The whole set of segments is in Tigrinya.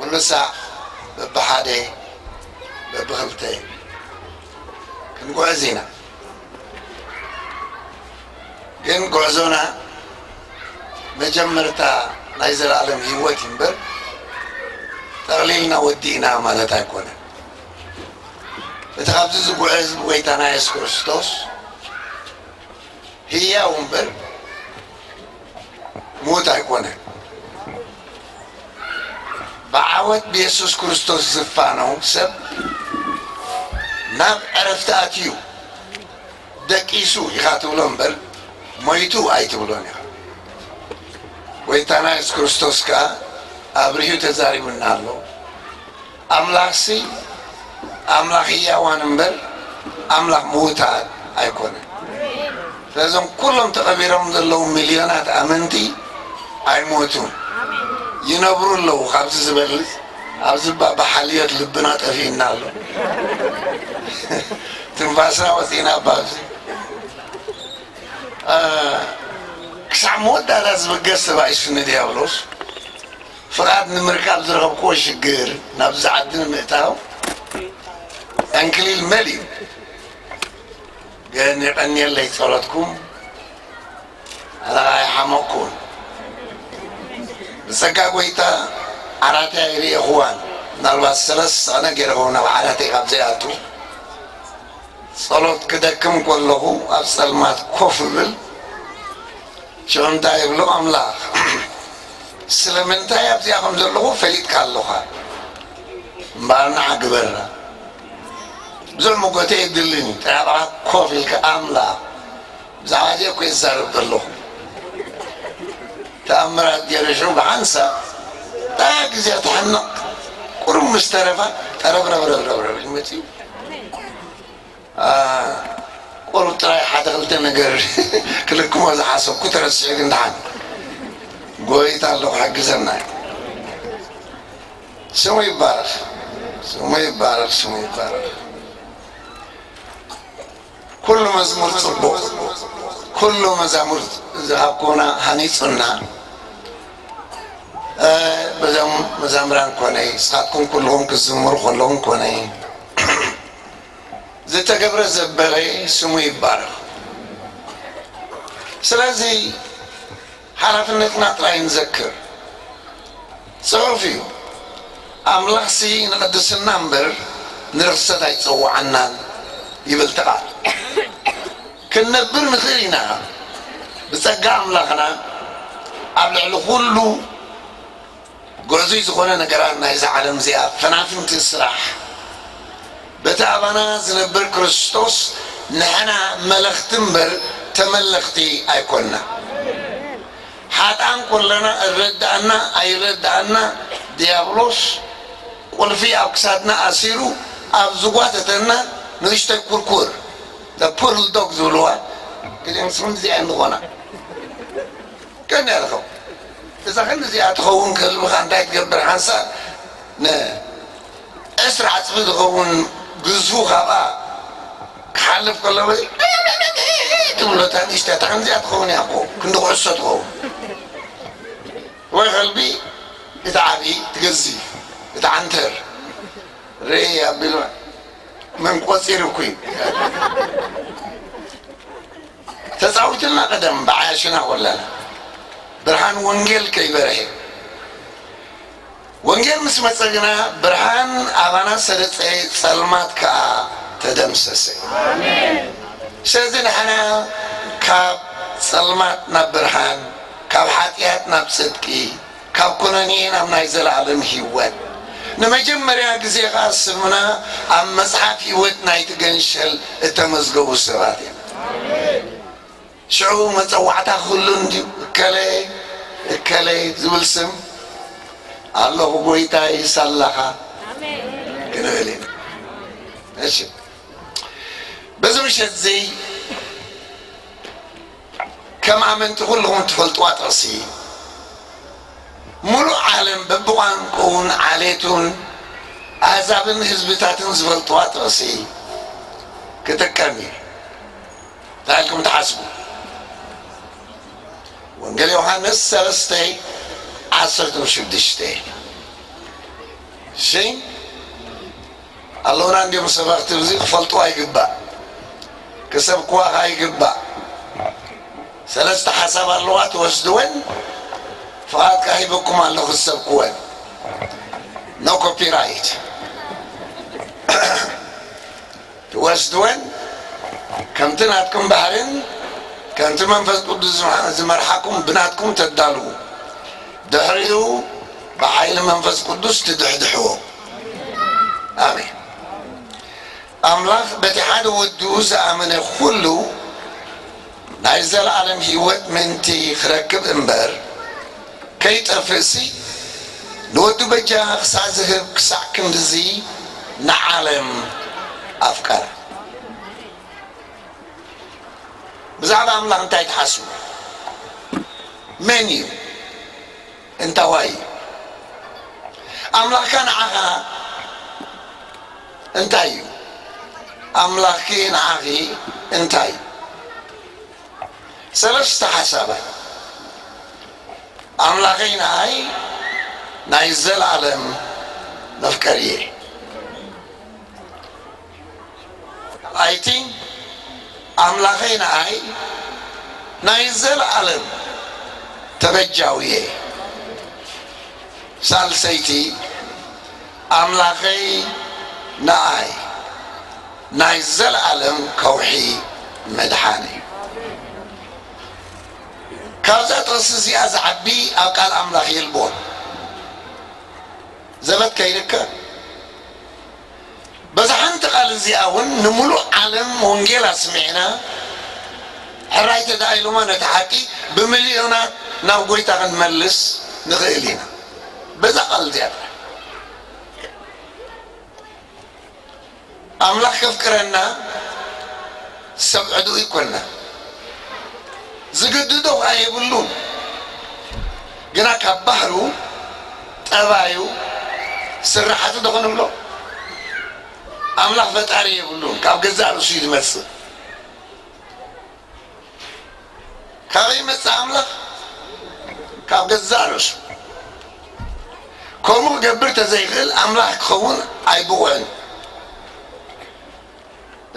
ኩሉ ሳዕ በብሓደ በብኽልተ ክንጉዕዝ ኢና። ግን ጉዕዞና መጀመርታ ናይ ዘለኣለም ህይወት እዩ እምበር፣ ጠቕሊልና ወዲእና ማለት ኣይኮነን። እቲ ካብዚ ዝጉዕዝ ጎይታና የሱስ ክርስቶስ ህያው እምበር ምዉት ኣይኮነን። ብዓወት ብየሱስ ክርስቶስ ዝፋነው ሰብ ናብ ዕረፍቲ ኣትዩ። ደቂሱ ኢኻ ትብሎ እምበር፣ ሞይቱ ኣይትብሎን ኢኻ። ጎይታና የሱስ ክርስቶስ ከኣ ኣብሪሁ ተዛሪቡና ኣሎ። ኣምላኽሲ ኣምላኽ ህያዋን እምበር፣ ኣምላኽ ምዉታት ኣይኮነን። ስለዞም ኩሎም ተቐቢሮም ዘለዉ ሚልዮናት ኣመንቲ ኣይሞቱን፣ ይነብሩ ኣለዉ። ካብዚ ዝበልጽ ኣብዚ እባ ብሓልዮት ልብና ጠፊእና ኣሎ። ትንፋስና ወጺእና እባ ኣብዚ። እ፣ ክሳዕ መወዳእታ ዝብገስ ተባኢሱ ንድያብሎስ ፍቓድ ንምርካብ ዝረኸብክዎ ሽግር ናብዚ ዓዲ ንምእታው ዕንክሊል መሊኡ። ግን የቐንየለይ ጸሎትኩም። ኣላኻ ኣይሓመቕኩን። ብጸጋ ጐይታ ዓራተይ ኣይርእኹዋን። ምናልባት ሰለስተ ቐነ ገይረ ኸውን ናብ ዓራተይ ካብ ዘይኣቱ። ጸሎት ክደክም ከለኹ ኣብ ጸልማት ኮፍ እብል። ሽዑ እንታይ እብሎ? ኣምላኽ፣ ስለምንታይ ኣብዚኣ ከም ዘለኹ ፈሊጥካ ኣለኻ። እምበኣር ንዓ ግበራ። ብዙሕ መጎተ የድልን እዩ። ጥራሕ ኣብኣ ኮፍ ኢልካ ኣምላኽ፣ ብዛዕባ እዚ እኮ ይዛረብ ዘለኹ። ተኣምራት ገይረ ሽዑ ብሓንሳብ እታ ግዜ ተሕንቕ ቁሩብ ምስ ተረፋ ጠረብረብረብረብረብ ኢሉ መጺኡ። አ፣ ቁሩብ ጥራይ ሓደ ክልተ ነገር ክልክሞ ዝሓሰብኩ ተረሲዑ፣ ግን ደሓን ጎይታ ኣሎ ክሕግዘና እዩ። ስሙ ይባረኽ፣ ስሙ ይባረኽ፣ ስሙ ይባረኽ። ኩሉ መዝሙር ጽቡቕ፣ ኩሉ መዛሙር ዝሃብኩና ሃኒጹና። እ፣ በዞም መዛምራን ኮነ፣ ንስኻትኩም ኩልኹም ክትዝምሩ ከለኹም ኮነ፣ ዝተገብረ ዘበለ ስሙ ይባረኽ። ስለዚ ሓላፍነትና ጥራይ ንዘክር። ጽሑፍ እዩ፣ ኣምላኽሲ ንቕድስና እምበር ንርኽሰት ኣይጸውዓናን ይብል እቲ ቃል። ክንነብር ንኽእል ኢና። ብጸጋ ኣምላኽና ኣብ ልዕሊ ኩሉ ግዕዙይ ዝኾነ ነገራት ናይዛ ዓለም እዚኣ ፈናፍንቲ ስራሕ። በቲ ኣባና ዝነብር ክርስቶስ ንሕና መለኽቲ እምበር ተመለኽቲ ኣይኮንና። ሓጥኣን ኮለና እረድኣና ኣይረድኣና ድያብሎስ ቁልፊ ኣብ ክሳድና ኣሲሩ ኣብ ዝጓተተና ንእሽተይ ኩርኩር፣ the poor dog ዝብልዋ፣ ገሊኦም ስም እዚኣ እንኾና። ከመይ ኣለኹም? እዛ ክንዲ እዚኣ ትኸውን ክህልብኻ እንታይ ትገብር? ሓንሳእ ንዕስራ ዓጽቢ ዝኸውን ግዝፉ ካብኣ ክሓልፍ ከሎ ወይ ትብሎ፣ እታ ንእሽተይ፣ እታ ክንዲ እዚኣ ትኸውን እያ እኮ፣ ክንዲ ኩዕሶ ትኸውን። ወይ ከልቢ፣ እቲ ዓብዪ፣ እቲ ገዚፍ፣ እቲ ዓንተር፣ ርእይ ኣቢሉ፣ መን ቆጺሩኩ እዩ? ተጻዊትልና ቀደም ብዓያሽና ኮለና። ብርሃን ወንጌል ከይበርሀ። ወንጌል ምስ መጸ ግና ብርሃን ኣባና ሰረጸ፣ ጸልማት ከኣ ተደምሰሰ። ስለዚ ንሕና ካብ ጸልማት ናብ ብርሃን፣ ካብ ሓጢኣት ናብ ጽድቂ፣ ካብ ኩነኔ ናብ ናይ ዘለኣለም ህይወት። ንመጀመርያ ግዜ ኸኣ ስምና ኣብ መጽሓፍ ህይወት ናይቲ ገንሸል እተመዝገቡ ሰባት ኢና። ሽዑ መጸዋዕታ ኩሉ እንድዩ፣ እከለ፣ እከለ ዝብል ስም፣ ኣለኹ ጎይታይ ሳላኻ ክንብል ኢና። እሺ። በዚ ምሸት እዚ ከም ኣመንቲ ኩልኹም ትፈልጥዋ ጥቕሲ፣ ሙሉእ ዓለም በብቋንቋኡን ዓሌቱን ኣህዛብን ህዝብታትን ዝፈልጥዋ ጥቕሲ ክጥቀም እዩ። እንታይ ኢልኩም ትሓስቡ? ወንጌል ዮሃንስ ሰለስተ ዓሰርተ ሽዱሽተ። እሺ፣ ኣለውና እንዲዮም ሰበኽቲ፣ እዚ ክፈልጥዋ ይግባእ፣ ክሰብክዋ ኸኣ ይግባእ። ሰለስተ ሓሳብ ኣለዋ፣ ትወስድወን፣ ፍቓድ ከኣ ሂበኩም ኣለኹ ክትሰብክወን። ኖ ኮፒራይት። ትወስድወን ከምቲ ናትኩም ባህርን ከምቲ መንፈስ ቅዱስ ዝመ-፣ ዝመርሓኩም ብናትኩም ተዳልዉ። ድሕሪኡ ብሓይሊ መንፈስ ቅዱስ ትድሕድሕዎ። ኣሜን። ኣምላኽ በቲ ሓደ ወዱ ዝኣመነ ኩሉ ናይ ዘለኣለም ህይወት ምእንቲ ክረክብ እምበር፣ ከይጠፍእሲ ንወዱ በጃ ክሳዕ ዝህብ ክሳዕ ክንድዚ ንዓለም ኣፍቀረ። ብዛዕባ ኣምላኽ እንታይ ትሓስቡ? መን እዩ? እንታዋይ እዩ? ኣምላኽካ ንዓኻ እንታይ እዩ? ኣምላኽኪ ንዓኺ እንታይ እዩ? ሰለስተ ሓሳባት። ኣምላኸይ ንዓይ ናይ ዘለኣለም መፍቀሪ እየ። ኣይቲ ኣምላኸይ ንዓይ ናይ ዘለኣለም ተበጃዊ እየ። ሳልሰይቲ ኣምላኸይ ንዓይ ናይ ዘለኣለም ከውሒ መድሓኒ እዩ። ካብዛ ጥቕሲ እዚኣ ዝዓቢ ኣብ ቃል ኣምላኽ የልቦን። ዘበት ከይርከብ። በዛ ሓንቲ ቃል እዚኣ እውን ንምሉእ ዓለም ወንጌል ኣስሚዕና፣ ሕራይ ተዳኢሉማ ነቲ ሓቂ ብሚልዮናት ናብ ጎይታ ክንመልስ ንኽእል ኢና። በዛ ቃል እዚኣ ጥራሕ። ኣምላኽ ከፍቅረና ሰብ ዕዱእ ይኮና። ዝግድዶ ኸዓ የብሉን። ግና ካብ ባህሩ፣ ጠባዩ፣ ስራሓቱ ዶ ክንብሎ? ኣምላኽ ፈጣሪ የብሉን። ካብ ገዛእ ርእሱ እዩ ዝመጽእ። ካበይ መጽእ ኣምላኽ? ካብ ገዛእ ርእሱ። ከምኡ ክገብር ተዘይኽእል ኣምላኽ ክኸውን ኣይብቑዕን።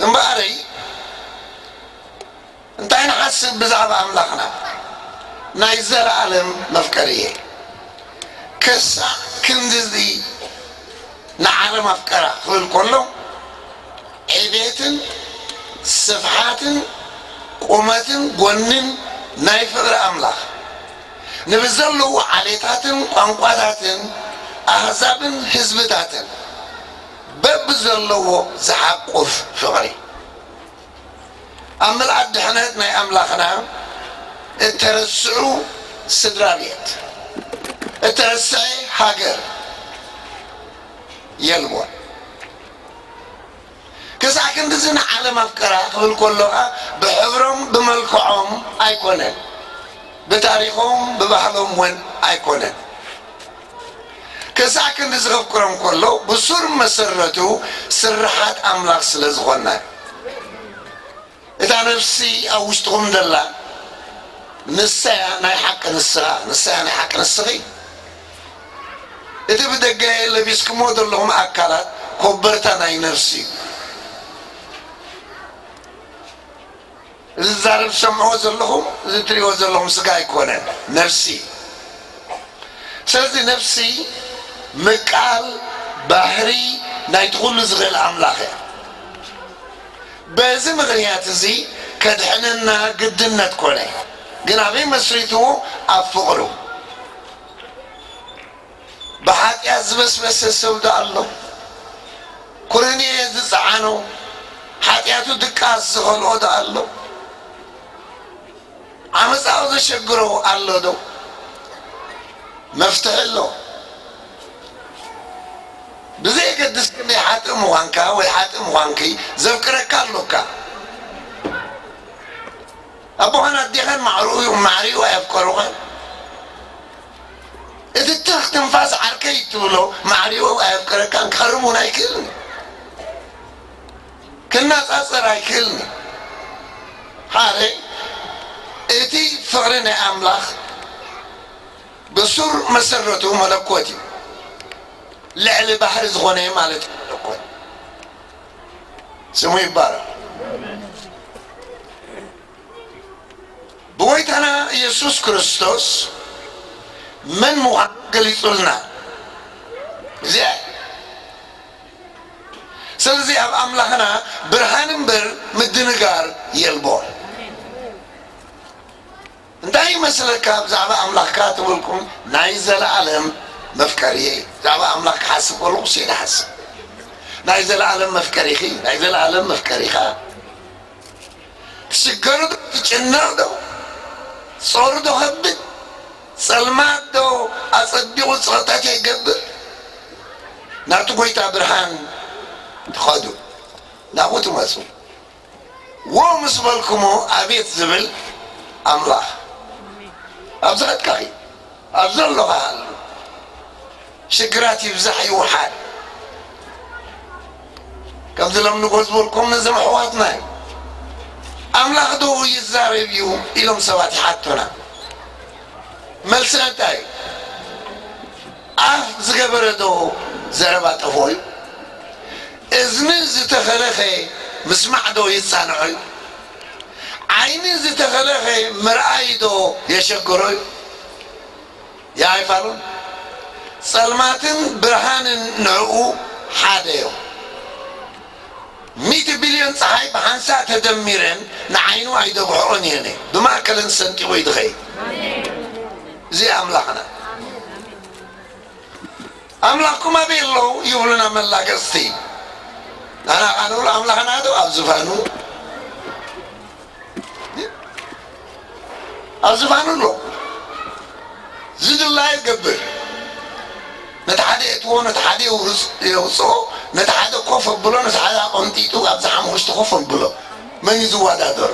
እምበኣረይ፣ እንታይ ንሓስብ ብዛዕባ ኣምላኽና? ናይ ዘለኣለም መፍቀሪ እየ። ክሳዕ ክንድዚ ንዓለም ኣፍቀራ ክብል ከሎ፣ ዕቤትን ስፍሓትን ቁመትን ጎንን ናይ ፍቕሪ ኣምላኽ፣ ንብዘለዉ ዓሌታትን ቋንቋታትን ኣህዛብን ህዝብታትን በብዘለዎ ዝሓቁፍ ፍቕሪ። ኣብ ምልኣት ድሕነት ናይ ኣምላኽና እተረስዑ ስድራ ቤት፣ እተረስዐ ሃገር የልቦን። ክሳዕ ክንድዚ ንዓለም ኣፍቀራ ክብል ከሎ ኸኣ ብሕብሮም ብመልክዖም ኣይኮነን፣ ብታሪኾም ብባህሎም እውን ኣይኮነን። ክሳዕ ክንድዚ ከፍቅሮም ከሎ ብሱር መሰረቱ ስርሓት ኣምላኽ ስለ ዝኾና እዩ። እታ ነፍሲ ኣብ ውሽጥኹም ዘላ ንሳያ ናይ ሓቂ ንስኻ፣ ንሳያ ናይ ሓቂ ንስኺ። እቲ ብደገ ለቢስኩሞ ዘለኹም ኣካላት ኮበርታ ናይ ነፍሲ እዩ። እዚ ዝዛረብ ትሰምዕዎ ዘለኹም፣ እዚ ትሪእዎ ዘለኹም ስጋ ኣይኮነን፣ ነፍሲ እዩ። ስለዚ ነፍሲ ምቃል ባህሪ ናይቲ ኩሉ ዝኽእል ኣምላኽ እያ። በዚ ምኽንያት እዚ ከድሕነና ግድነት ኮነ። ግን ኣበይ መስሪትዎ? ኣብ ፍቕሩ። ብሓጢኣት ዝበስበሰ ሰብ ዶ ኣሎ? ኩነኔ ዝጸዓኖ፣ ሓጢኣቱ ድቃስ ዝኸልኦ ዶ ኣሎ? ዓመጻኡ ዘሸግሮ ኣሎ ዶ? መፍትሒ ኣሎ። ብዘየገድስ ክንደይ ሓጥእ ምዃንካ ወይ ሓጥእ ምዃንኪ ዘፍቅረካ ኣሎካ። ኣቦኻን ኣዴኻን ማዕሪኡ፣ ማዕሪኡ ኣየፍቀሩኻን። እቲ ትኽ ትንፋስ ዓርከይ እትብሎ ማዕሪኡ ኣየፍቀረካን፣ ክኸርም እውን ኣይክእልን። ክነጻጸር ኣይክእልን። ሓደ፣ እቲ ፍቕሪ ናይ ኣምላኽ ብሱር መሰረቱ መለኮት እዩ። ልዕሊ ባሕሪ ዝኾነ ማለት እኮ። ስሙ ይባረክ። ብጎይታና ኢየሱስ ክርስቶስ መን ምዃኑ ገሊጹልና። እዚ ስለዚ ኣብ ኣምላኽና ብርሃን እምበር ምድንጋር የልቦን። እንታይ ይመስለካ ብዛዕባ ኣምላኽካ ትብልኩም? ናይ ዘለኣለም መፍቀሪ እየ። ብዛዕባ ኣምላኽ ክሓስብ ከለኹ ስኢነ ሓስብ። ናይ ዘለኣለም መፍቀሪኺ፣ ናይ ዘለኣለም መፍቀሪኻ። ትሽገር ዶ? ትጭነቕ ዶ? ጾር ዶ ከብድ? ጸልማት ዶ ኣጸቢቑ ጸቕጠት ይገብር? ናብቲ ጎይታ ብርሃን ትኸዱ፣ ናብኡ ትመጹ። ዎ ምስ በልኩሞ ኣቤት ዝብል ኣምላኽ። ኣብ ዝኸድካኺ፣ ኣብ ዘለኻ ሃሉ። ሽግራት ይብዛሕ ይውሓድ። ከምዚ ሎም ንጎ ዝበልኩም ነዞም ኣሕዋትና እዩ። ኣምላኽ ዶ ይዛረብ እዩ ኢሎም ሰባት ይሓቱና። መልሲ እንታይ እዩ? ኣፍ ዝገበረ ዶ ዘረባ ጠፍኦ እዩ? እዝኒ ዝተኸለኸ ምስማዕ ዶ ይጻንዖ እዩ? ዓይኒ ዝተኸለኸ ምርኣይ ዶ የሸግሮ እዩ? ይኣይፋሉን። ጸልማትን ብርሃንን ንዕኡ ሓደ እዮም። ሚእቲ ቢልዮን ጸሓይ ብሓንሳእ ተደሚረን ንዓይኑ ኣይደግሕኦን እየን። ብማእከለን ሰንጢቑ እዩ ዝኸይድ። እዚ ኣምላኽና። ኣምላኽኩም ኣበይ ኣለዉ ይብሉና መላገጽቲ። ንሕና ኸኣ ንብሎ ኣምላኽና ዶ ኣብ ዝፋኑ? ኣብ ዝፋኑ ኣሎ። ዝድላዮ ይገብር። ነቲ ሓደ የእትዎ፣ ነቲ ሓደ የውርጽ-፣ የውጽኦ፣ ነቲ ሓደ ኮፍ ኣብሎ፣ ነቲ ሓደ ኣቐንጢጡ ኣብዛ ሓሙኽሽቲ ኮፍ ኣብሎ። መን እዩ ዝወዳደሮ?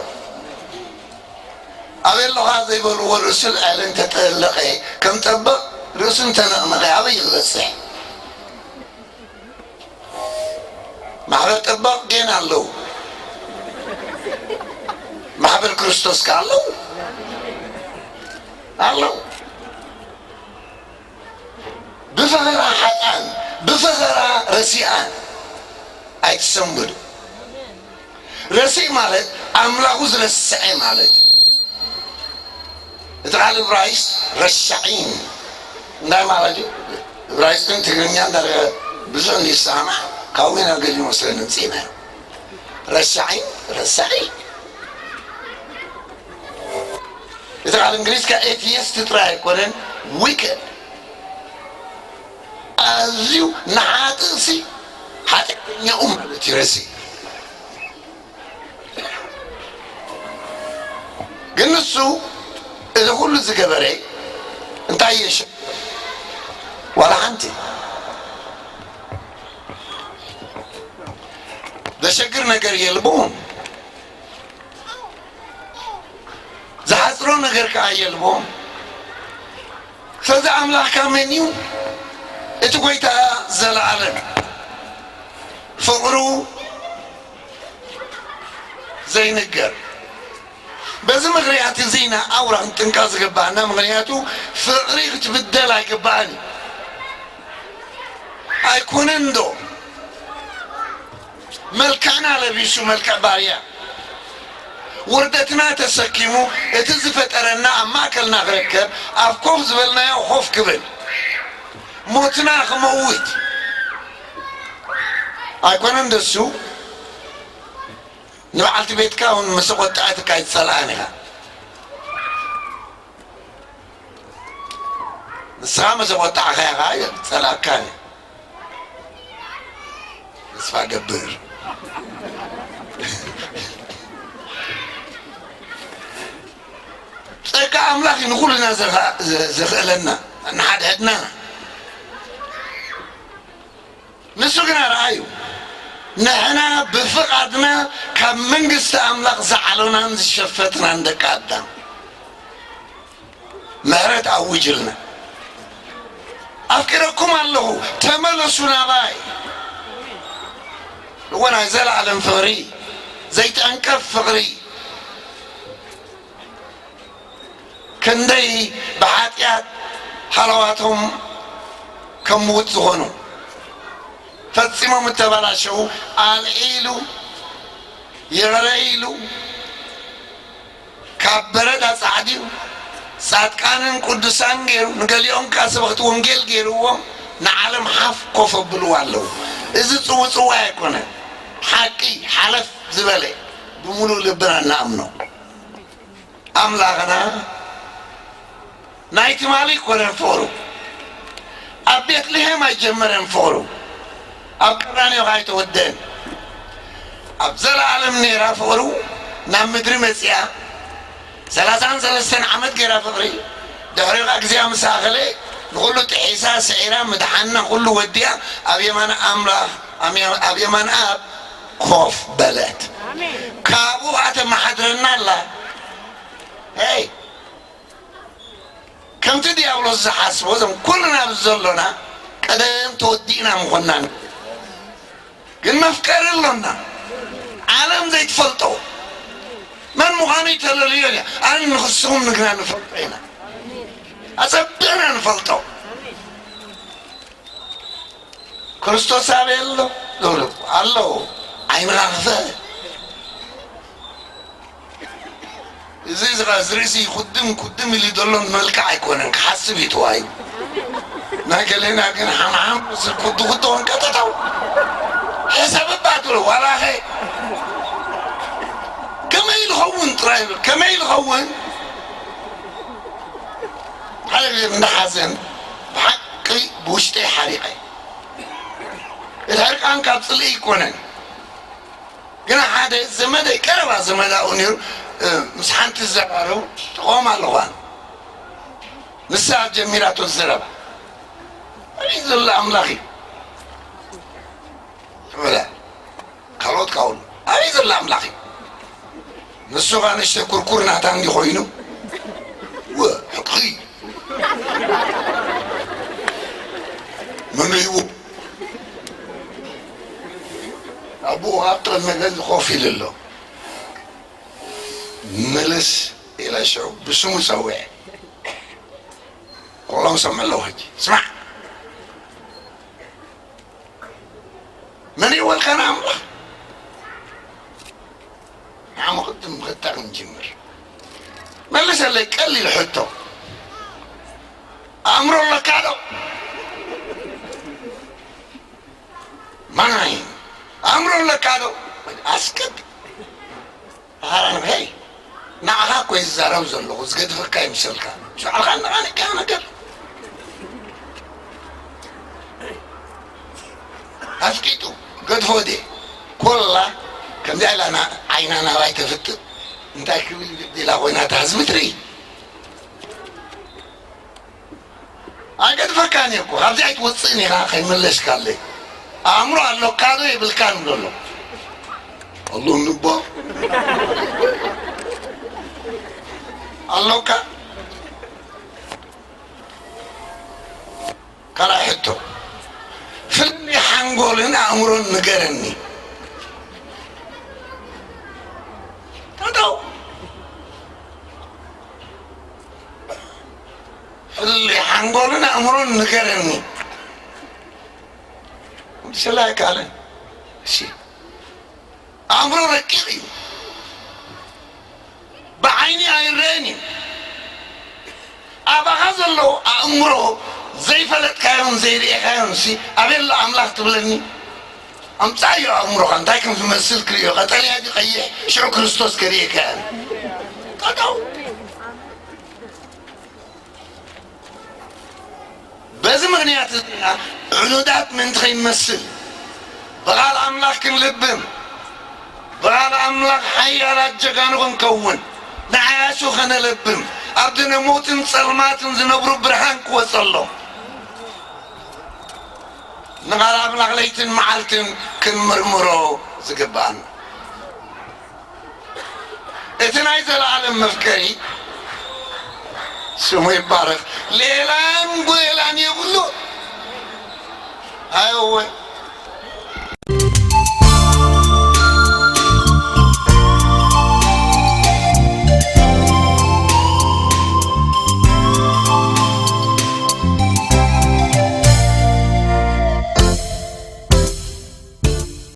ኣበይ ኣለኻ ዘይበልዎ ርእሱ ልዕሊ እንተጠለቐ፣ ከም ጠበቕ ርእሱ እንተነቕነቐ ኣበይ ክበጽሕ? ማሕበር ጠበቕ ጌና ኣለዉ። ማሕበር ክርስቶስ ከ ኣለዉ? ኣለዉ። ብፈኸራ ሓጥኣን፣ ብፈኸራ ረሲኣን ኣይትሰንብዱ። ረሲእ ማለት ኣምላኹ ዝረስዐ ማለት እዩ። እቲ ቃል እብራይስጥ ረሻዒን እንታይ ማለት እዩ? እብራይስጥን ትግርኛን ዳርጋ ብዙሕ እንዲሰማማዕ ካብኡ ኢና ገሊኡ መስለኒ ምጽኢና። ረሻዒን ረሳዒ። እቲ ቃል እንግሊዝ ከኣ ኤቲየስት ጥራይ ኣይኮነን፣ ዊከድ። ኣዝዩ ንሓጥእሲ ሓጢኣተኛኡ ማለት እዩ ረሲእ። ግን ንሱ እዚ ኩሉ ዝገበረ እንታይ የሸ-? ዋላ ሓንቲ ዘሸግር ነገር የልቦን። ዝሓጽሮ ነገር ከኣ የልቦን። ስለዚ ኣምላኽካ መን እዩ? እቲ ጎይታ ዘለኣለም ፍቕሩ ዘይንገር። በዚ ምኽንያት እዚ ኢና ኣውራ ክንጥንቀቕ ዝግባኣና። ምኽንያቱ ፍቕሪ ክትብደል ኣይግባኣን እዩ። ኣይኮነን ዶ? መልክዕና ለቢሱ መልክዕ ባርያ፣ ውርደትና ተሰኪሙ፣ እቲ ዝፈጠረና ኣብ ማእከልና ክርከብ፣ ኣብ ኮፍ ዝበልናዮ ኮፍ ክብል፣ ሞትና ክመውት። ኣይኮነን ደሱ? ንበዓልቲ ቤትካ እውን ምስ ቆጣዕትካ ኣይትጸልኣን ኢኻ። ንስኻ ምስ ቆጣዕካያ ኸዓ ጸላእካን እዩ። ተስፋ ገብር። ጸጋ ኣምላኽ እዩ ንኹልና ዘኻ-፣ ዘ-፣ ዘኽእለና፣ ንሓድሕድና። ንሱ ግና ረኣዩ፣ ንሕና ብፍቓድና ካብ መንግስቲ ኣምላኽ ዝዓሎናን ዝሸፈትናን ደቂ ኣዳም። ምሕረት ኣውጅልና። ኣፍቂረኩም ኣለኹ፣ ተመለሱ ናባይ። እወ፣ ናይ ዘለኣለም ፍቕሪ፣ ዘይትዕንቀፍ ፍቕሪ። ክንደይ ብሓጢኣት ሃለዋቶም ከም ምዉት ዝኾኑ። ፈጺሞም እተበላሸዉ፣ ኣልዒሉ፣ ይቕረ ኢሉ፣ ካብ በረድ ኣጻዕድዩ፣ ጻድቃንን ቅዱሳን ገይሩ፣ ንገሊኦም ከኣ ሰበኽቲ ወንጌል ገይርዎም፣ ንዓለም ሓፍ ኮፍ ኣብልዋ ኣለዉ። እዚ ጽውጽዋይ ኣይኮነን። ሓቂ ሓለፍ ዝበለ ብምሉእ ልብና ንኣምኖ። ኣምላኽና ናይ ትማሊ ኣይኮነን ፍቕሩ። ኣብ ቤትልሄም ኣይጀመረን ፍቕሩ። ኣብ ቀራንዮ ኣይተወደአን። ኣብ ዘለኣለም ነይራ ፍቕሩ። ናብ ምድሪ መጺኣ ሰላሳን ሰለስተን ዓመት ገይራ ፍቕሪ። ድሕሪኡ ኸኣ እግዚኣብሔር ምስ ኣኸለ ንኹሉ ጥሒሳ፣ ስዒራ፣ ምድሓና ኩሉ ወዲኣ ኣብ የማን ኣምላኽ፣ ኣብ የማን ኣብ ኮፍ በለት። ኣሜን። ካብኡ ኸኣ ተመሓድረና ኣላ። ሄይ፣ ከምቲ ዲያብሎስ ዝሓስቦ፣ እዞም ኩልና ኣብዚ ዘሎና ቀደም ተወዲእና ምኾንና ንብል። ግን መፍቀሪ ኣሎና። ዓለም ዘይትፈልጦ መን ምዃኑ ይተለልዮ እያ። ኣነ ንኽስኹም ንግና ንፈልጦ ኢና። ኣጸቢቕና ንፈልጦ። ክርስቶስ ኣበይ ኣሎ? ዝብሉ ኣለዉ። ዓይንኻ ክፈት። እዚ ዝኻ ዝርእሲ ኩድም ኩድም ኢሉ ዘሎ መልክዕ ኣይኮነን፣ ክሓስብ እዩ ተዋሂቡ። ናይ ገሌና ግን ሓምሓም ዝኩዱ ኩዱ ወንቀጠጠው። ሕሰብ እባ ትብሎ፣ ዋላኸ ከመይ ዝኸውን ጥራይ ይብል፣ ከመይ ዝኸውን? ሓደ ግዜ እንዳ ሓዘን ብሓቂ ብውሽጠይ ሓሪቐ። እቲ ሕርቃን ካብ ጽልኢ ኣይኮነን። ግና ሓደ ዘመደይ፣ ቀረባ ዘመዳ ኣብኡ ነይሩ፣ እ፣ ምስ ሓንቲ ዝዘራረቡ ተቃውሞ ኣለኹ ኣነ። ንሳ ጀሚራቶ ዘረባ። ኣበይ ዘሎ ኣምላኽ እዩ? ትብለ። ካልኦት ካውሉ። ኣበይ ዘሎ ኣምላኽ እዩ? ንሱ ኸኣ ንእሽተይ ኩርኩር ናታ እንዲ ኮይኑ። ወ፣ ሕቂ። መን እዩ? ኣቦኡ ኣብ ጥቕሚ ገዝ ኮፍ ኢሉ ኣሎ። ምልስ ኢለ ሽዑ ብስሙ ጸዊዐ። ኩሎም ሰምዑ ኣለዉ ሕጂ። ስማዕ። መን እዩ ወልካ ንኣምላኽ? ንዓመ ቅድም ክታ ክንጅምር። መልሰለይ ቀሊል ሕቶ። ኣእምሮ ኣለካ ዶ? ማይ፣ ኣእምሮ ኣለካ ዶ? ኣስከት ሃራን፣ ሄይ፣ ንዓኻ እኮ እየ ዝዛረብ ዘለኹ፣ ዝገድፈካ ይምሰልካ። ሽዑ ዓኻ ነቓኒቕካ ነገር ኣፍቂጡ ገድፎ ድየ? ኮላ ከምዚኣ ኢላ ና-፣ ዓይና ናባይ ተፍጥጥ፣ እንታይ ክብል ግዲ ኢላ ኮይና እታ ህዝቢ ትርኢ። ኣይገድፈካን እየ እኮ፣ ካብዚ ኣይትወፅእን ኢኻ ከይመለስካለይ። ኣእምሮ ኣሎካ ዶ የብልካን ዘሎ? ኣሎ እንባ ኣሎካ። ካልኣይ ሕቶ፣ ፍልልይ ሓንጎልን ኣእምሮን ንገረኒ። ጠጠው። ፍልልይ ሓንጎልን ኣእምሮን ንገረኒ። ወዲ ሰላይ ካለ፣ እሺ። ኣእምሮ ረቂቕ እዩ። ብዓይኒ ኣይረአን እዩ። ኣባኻ ዘሎ ኣእምሮ ዘይፈለጥካዮን ዘይርኤካዮን ሲ ኣበይ ኣሎ ኣምላኽ ትብለኒ? ኣምጻእዮ ኣእምሮኻ እንታይ ከም ዝመስል ክርእዮ፣ ቀጠልያ ድዩ ቀይሕ? ሽዑ ክርስቶስ ከርእየካ እየ። ጠጠው። በዚ ምኽንያት እዚ ኢና ዕኑዳት ምእንቲ ኸይንመስል ብቓል ኣምላኽ ክንልብም፣ ብቓል ኣምላኽ ሓያላት ጀጋኑ ክንከውን፣ ንዓያሹ ኸነለብም፣ ኣብ ድነ ሞትን ጸልማትን ዝነብሩ ብርሃን ክወጸሎም፣ ንቓል ኣምላኽ ለይትን መዓልትን ክንምርምሮ ዝግብኣና። እቲ ናይ ዘለኣለም መፍቀሪ ስሙ ይባረኽ። ሌላን ጎላን የብሉ። ኣይወ፣